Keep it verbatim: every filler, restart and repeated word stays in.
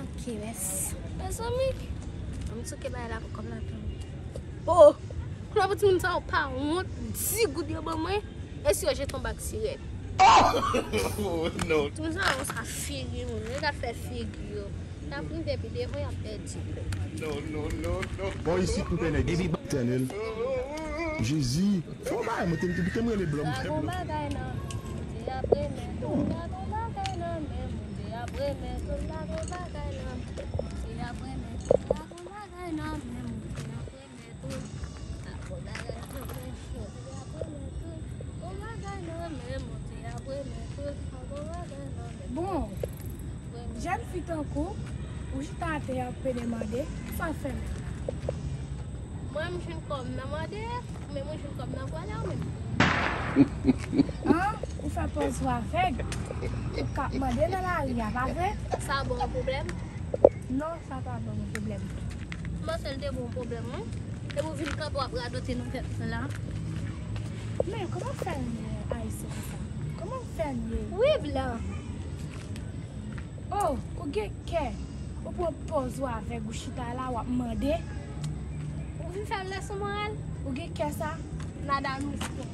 Ok, mèsi. Mezanmi, m souke bagay la pou kòm la tou. Oh! Kounye a pou timoun sa yo pa wont, di goud yo ban mwen, e si yo jete yon bak sirèt? Oh, non. Timoun sa yo sa figi moun, yo ka fè figi yo. N ap rive pi devan, y ap pèdi. Non, non, non, non. Bon, isit m fè nèg isit. Etènèl. Jezi, fè yon bagay, mwen te, te, te m rele blan, m fè blan. Dragon bagay nan, Bondye ap remèt ou. Dragon bagay nan men, Bondye ap remèt ou. Dragon bagay nan, Bondye ap remèt ou. Dragon bagay nan men, Bondye ap remèt ou. Dragon bagay nan men, Bondye ap remèt ou. Dragon bagay nan men, Bondye ap remèt ou. Dragon bagay nan men, Bondye ap remèt ou. Jèn fi tankou ou chita atè a ap pede mande, kisa w fè menm la? Mwen, m jwenn kòb nan mande, men mwen jwenn kòb nan vòlè ou menm. An, ou fè pòz ou avèg, ou k ap mande nan lari a, pa vre? Sa ba w pwoblèm? Non, sa pa ban mwen pwoblèm. M panse l te ba w pwoblèm, wi. Epi w vin kanpe w ap radote nan tèt mwen la. Men, kòman w fè n ye, Ayisyen konsa? Kòman w fè n ye? Wi, blan. Oh, ou gen kè. Ou pran pòz ou avèg ou chita la, w ap mande. Ou vin fè m leson moral? Ou gen kè sa? Nada nou fò.